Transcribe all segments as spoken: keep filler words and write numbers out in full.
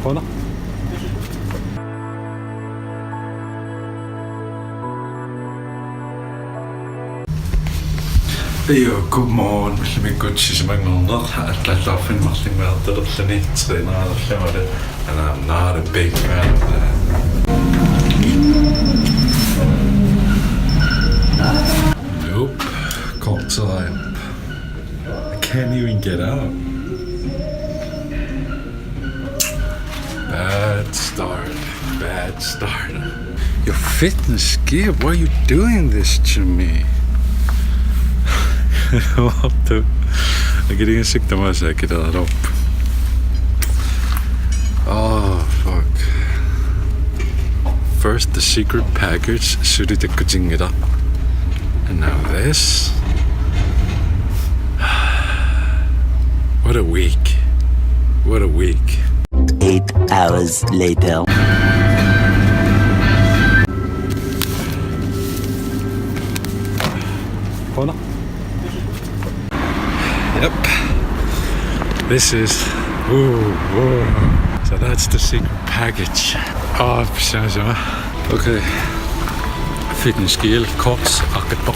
Una. Ajo, godmorgen. Ullumi sisamanngorneq, allallaarfik marlunngortalerluni trænerlerluni. And I'm not a big fan of that. Nope. Korteri. I can't even get out. Bad start. Bad start. Your fitness gear, why are you doing this to me? What the? I'm getting a sick to my side. Get that up. Oh, fuck. First, the secret package, suli takkutinngilara. And now this. What a week. What a week. Eight hours later. Corner. Yep. This is. Ooh, ooh. So that's the secret package. Oh, pissangasama. Okay. Fitness gear, kort, aqqippoq.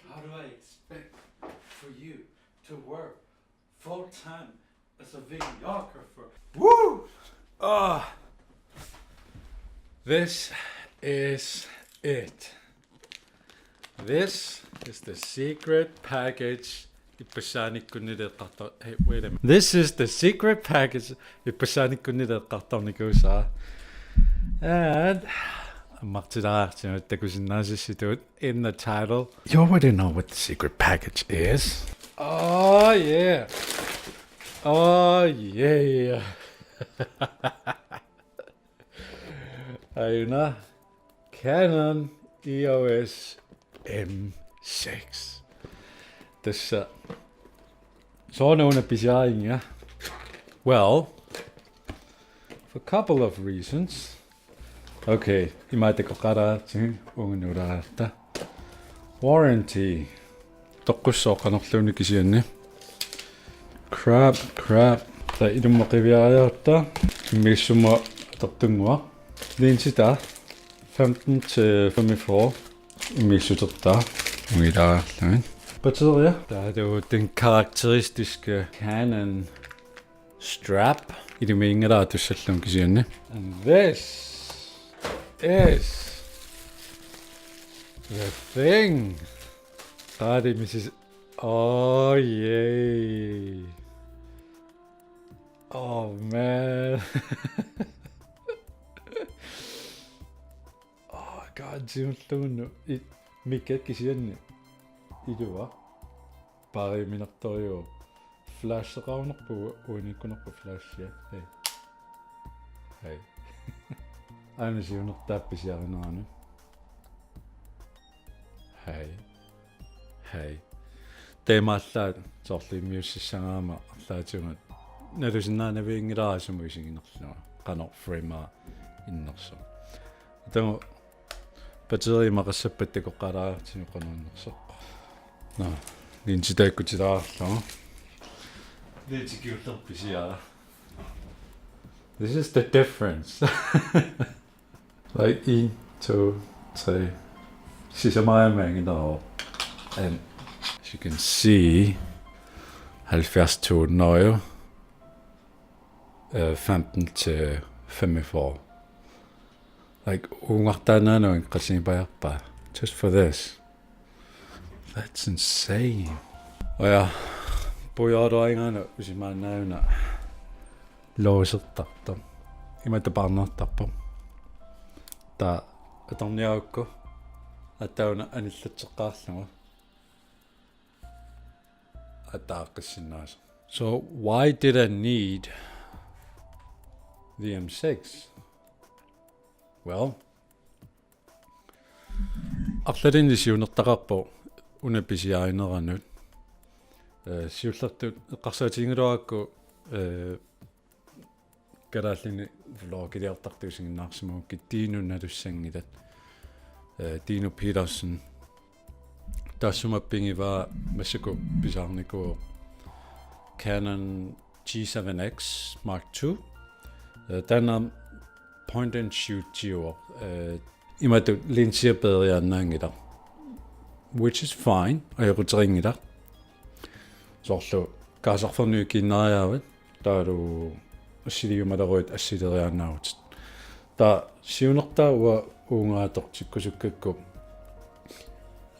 How do I expect for you to work full time as a videographer? Woo! Ah, this is it. This is the secret package. Ippassaaniikkunnileeqqarto-, hey, wait a minute. This is the secret package. Ippassaaniikkunnileeqqartornikuusaa. And ammartilaartigut takusinnaasassitut in the title. You already know what the secret package is. Oh, yeah. Oh, yeah. Aajuna Canon E O S M six. Tassa sooruna una pisiarinnginnama. Well, for a couple of reasons. Okay, imaattoqaraatsi ungunulaarta. Warranty. Toqqussooq qanorluunniit kisianni. Crap, crap. Taava ilummut qiviariarutta. Immiussumma atortunnguaq. Linsi taanna femten til femogfyrre. Immiussutertaa. Ungilaarlugit. Batteria. Taava taanna den karakteristiske Canon strap. Ilumiinngilaa tussallugu kisianni. And this is the thing. Qaali misis-, oh, yay. Oh, man. Oh, God, siulluunnu. I-, mikkat kisianni. Ilua. Pariuminartorujuuvoq. Flasheqarunarpoq, uaniikkunarpoq flashia. Hey. Hey. Aana siunertaa pisiarinerani. Hey. Hey. Taamaallaat soorlu immiussissagaangama arlaatigut nalusinnaanavianngilara sumut isiginerlunga. Qanoq framea innersoq. Taanna batteria imaqassappat takoqqaalaartigu qanoq innersoq. Nå, linsi taakkutilaarlugu. Linsi kingulleq pisiara. This is the difference. Like en, to, tre. Sisamariarmannginnami. And as you can see, halvfjerds to hundrede, øh, femten til femogfyrre. Like, uungartaannaanut qassingipajarpa. Just for this. That's insane. Oja, pujoruaingaana usimaannaajuna låsertartoq. Imatut paarnertarpoq. Taava atorniarukku. Aatsaat una anillatseqqaarlugu. Ataaqqissinnaasaq. So why did I need the M six? Well, arlalinni siunertaqarpoq una pisiarineranut. Øh, siullertut eqqarsaatiginngilarakku, øh, kalaallinik vlogiliortartut isiginnaarsimagukkit Dino nalussanngilat. Øh, Dino Petersen. Taassuma pigivaa massakkut pisarnikuuvoq Canon G seven X Mark two. Eh, taanna point and shoot-iuvoq. Eh, imatut linsia peeriaannaanngilaq. Which is fine. Ajoquteqanngilaq. Soorlu kaasarfernut ikiinnariaavat. Taavalu assiliumaleruit assileriaannaavutit. Taava siunertaa uanga uungaatoq tikkusukkakku.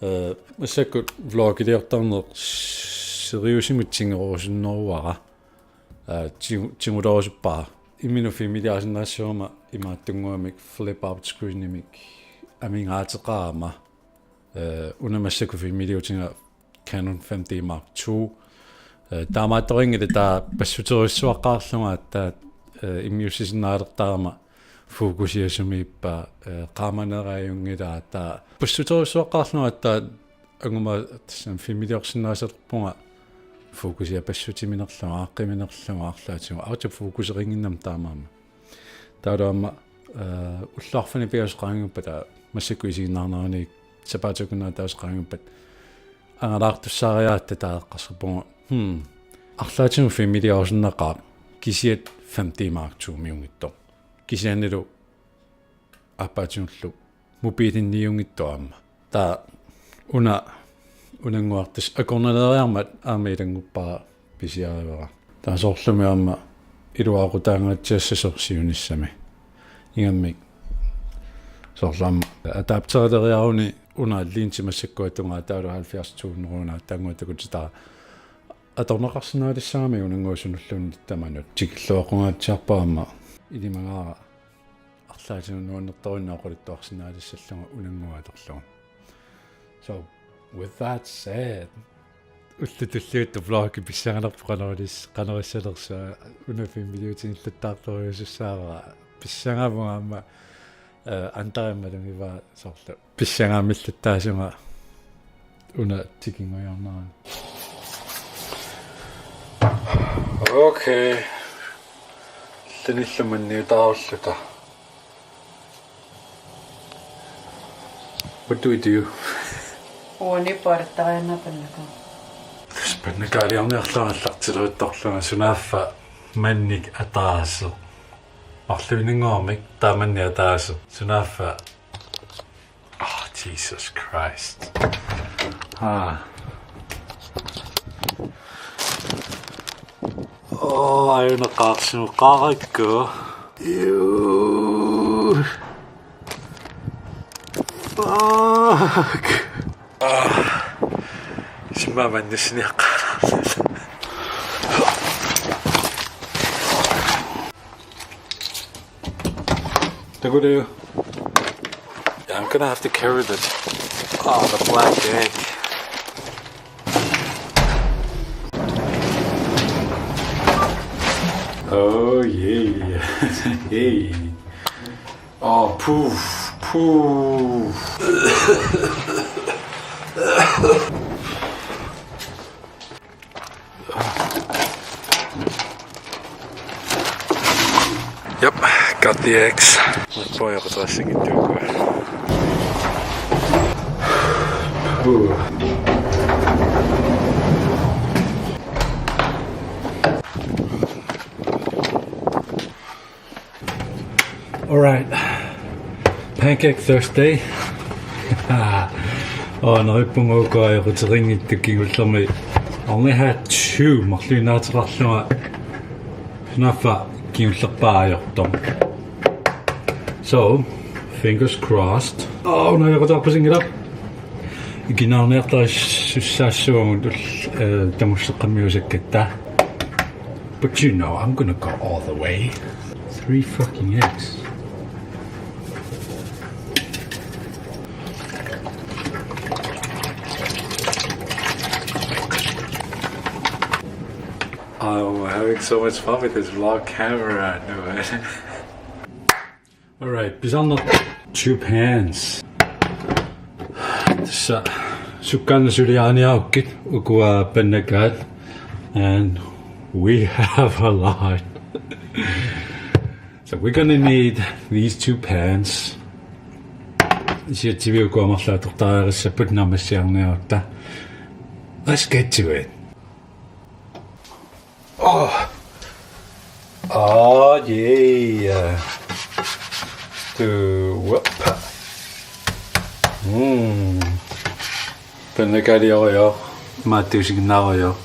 Eh, massakkut vlogiliortarneq seriøsimik tingerusunneruara. Eh, tigu-, tigulerusuppara. Imminut filmiliarsinnaassaguma imaattunnguamik flip out screenimik amigaateqarama. Eh, una massakkut filmiliutiga Canon fem D Mark two. Eh, taamaattorinngilaq taava passuterujussuaqqaarlunga aatsaat, eh, immiussisinnaalertarama fokusia sumiippa, eh, qaamaneeraajunngilaa taava passuterujussuaqqaarlunga aatsaat anguma tassami filmiliorsinnaasalerpunga fokusia passutiminerlunga, aaqqiminerlunga arlaatigut. Autofokuserinnginnama taamaammat. Taavalu aamma, eh, ullut arfineq-pingasut qaangiuppata massakkut isiginnaarnerani sapaatip-akunneri ataaseq qaangiuppata angalaartussaariaatta taava eqqarsarpunga. Hmm. Arlaatigut filmiliarusunnaqaaq kisiat fem D Mark two-miunngitsoq. Kisiannilu aappaatigullu mobilinniunngitsoq aamma. Taava una unannguartussaq akornaleeriarmat aamma ilannguppara pisiarivara. Taava soorlumi aamma iluaqutaangaatsiassasoq siunissami. Ingammik soorlu aamma adapterileriaruni una linsi massakkut atungaa taavalu halvfjerds to hundrede una taannguaq takutitara. Atorneqarsinnaalissagamik unannguaq sunulluunniit tamanut. Tikilluaqqungaatsiarpara aamma ilimagaara arlaatigut nuannertorujunnaq oqaluttuarsinnaalissallunga unannguaq atorlugu. So, with that said, ullut tulliuttut vlogi pissanganarpoq qanoq ilis-, qanoq issalersoq, una filmiliutigilluattaartorujusussaavara. Pissangavunga aamma, eh, antarimmalungiva soorlu. Pissangaammilluttaasunga una tikinngujornerani. Okay. Tanillu manniutaarulluta. What do we do? Uani paartariana pannaka. Pannakaaliarniarlunga allartileruttorlunga sunaaffa mannik ataaseq. Marluinnguarmik taava mannik ataaseq. Sunaaffa. Oh, Jesus Christ. Ah. Oh, auna qaarsimuqarakku. Ew. Fuck. Ah. Simma mannissiniaqqaalaarlunga. Takuliu. Yeah, I'm gonna have to carry the, oh, the black egg. Oh, yeah. Hey. Oh, poof, poof. Yep, got the eggs. Let's boil up the dressing and do it. Ooh. All right. Pancake Thursday. Oh, neriuppunga uku ajoquteqanngitsut kingullermi. Only had two marluinnaateqarlunga. Sunaaffa kingullerpaaq ajortoq. So, fingers crossed. Oh, una ajoquteqarpasinngilaq. Ikinnerniartarisussaassuagut, eh, tamusseqqammiusakkatta. But you know, I'm gonna go all the way. Three fucking eggs. I'm having so much fun with this vlog camera. No, man. All right, pisarneq two pans. Tassa sukkaannaq suliariniarukkit ukua pannakaat, and we have a lot. So we're gonna need these two pans. Siatsiviuku amerlaatortariaqassapput naammassiarniarutta. Let's get to it. Oh. Oh, yeah. Du, whoop. Mm. Pennakaliorujoo. Maattuusinnaaruju.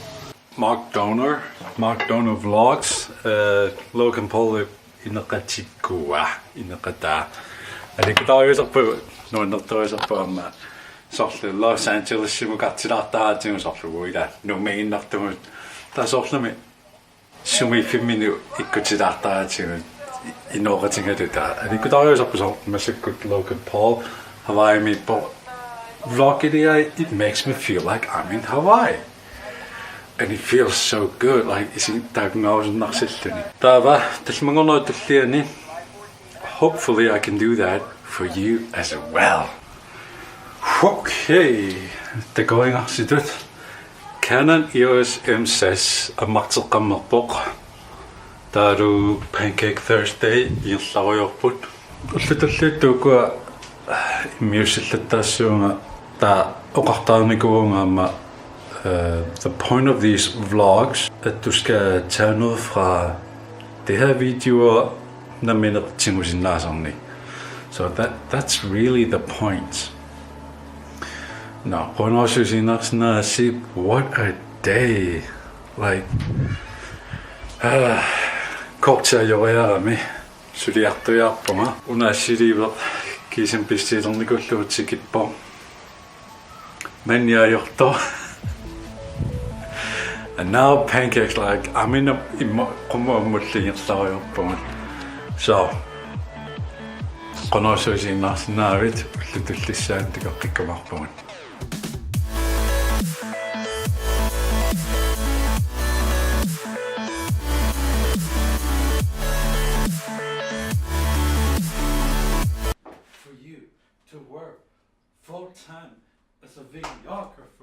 Mark Donner, Mark Donner Vlogs, uh, Logan Paul ineqatikkua, ineqataa. Aliikkutaarujussuarput, nuannertorujussuarput aamma soorlu Los Angelesimukartilaartaraatsigut soorlu uida numiinnartugut. Taava soorlumi sumiiffimmini ikkutilaartaraatsigut inooqatigaluta. Aliikkutaarujussuarput soorlu massakkut Logan Paul Hawaiimiippoq. Vlogiliai, it makes me feel like I'm in Hawaii. And it feels so good, like, isigittakkaarujussuarsinnarlugu. Taava tallimanngornerata tulliani, hopefully I can do that for you as well. Okay, takoingarsitut. Canon E O S M seks ammarteqqammerpoq. Taavalu Pancake Thursday ingerlarujoorput. Ullut tulliuttut ukua immiussillattaassuunga, taava oqartarnikuuvunga aamma, uh, the point of these vlogs, at du skal tage noget fra det her video, nammineq tigusinnaasannik. So that, that's really the point. Nå, qujanarsuaq isiginnaarsinnaagavit, what a day. Like, uh, korti ajoriarami. Suliartuiarpunga. Una assiliiveq kiisami pissutigilernikkullugu tikippoq. Manniajortoq. And now Pancake, like, amina imma qummut ammullu ingerlarujoorpugut. So, qujanarsuaq isiginnaarsinnaagavit, ullut tullissaani takoqqikkumaarpugut. For you to work full time as a videographer.